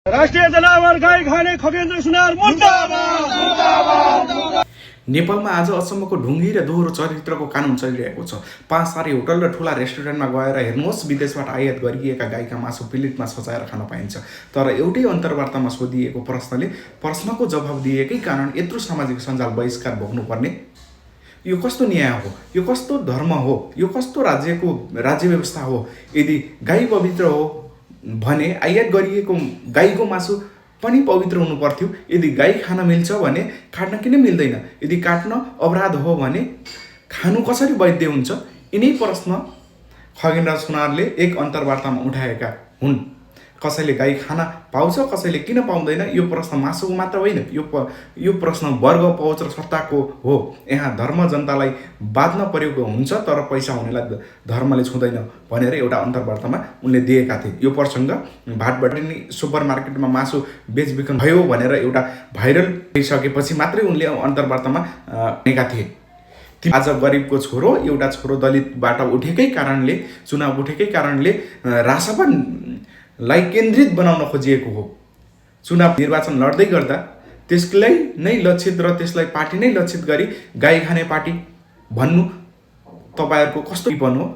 राष्ट्रिय जनावर गाई खाने खगेन्द्र सुनार मुर्दाबाद। नेपालमा आज अचम्मको ढुङ्गी र दोहोरो चरित्रको कानुन चलिरहेको छ। 5 सारी होटल र ठुला रेस्टुरेन्टमा गएर हेर्नुहोस्, विदेशबाट आयात गरिएका गाईका मासु प्लेटमा सजाएर खान पाइन्छ। तर एउटै अन्तर्वार्तामा सोधिएको प्रश्नको जवाब दिएकै कारण यत्रो सामाजिक सञ्जाल बहिष्कार भोग्नुपर्ने? यो कस्तो न्याय हो? यो कस्तो धर्म हो? यो कस्तो राज्य व्यवस्था हो? यदि गाई पवित्र हो भने आयात गरिएको गाईको मासु पनि पवित्र हुनु पर्थ्यो। यदि गाई खान मिल्छ भने काट्न किन मिल्दैन? यदि काट्न अपराध हो भने खानु कसरी वैध हुन्छ? यिनै प्रश्न खगेन्द्र सुनारले एक अन्तर्वार्तामा उठाएका हुन्। कसैले गाई खान पाउँछ, कसैले किन पाउँदैन? यो प्रश्न मासुको मात्र होइन, यो प्रश्न वर्ग, पहुँच र सत्ताको हो। यहाँ धर्म जनतालाई बाँध्न परेको हुन्छ, तर पैसा हुनेलाई धर्मले छुँदैन भनेर एउटा अन्तर्वार्तामा उनले दिएका थिए। यो प्रसङ्ग भाटबटनी सुपर मार्केटमा मासु बेचबिखन भयो भनेर एउटा भाइरल भइसकेपछि मात्रै उनले अन्तर्वार्तामा भनेका थिए। आज गरिबको छोरो, एउटा छोरो दलितबाट उठेकै कारणले, चुनाव उठेकै कारणले रासपालाई केन्द्रित बनाउन खोजिएको हो। चुनाव निर्वाचन लड्दै गर्दा त्यसलाई नै लक्षित र त्यसलाई पार्टी नै लक्षित गरी गाई खाने पार्टी भन्नु तपाईँहरूको कस्तो टिप्पण हो?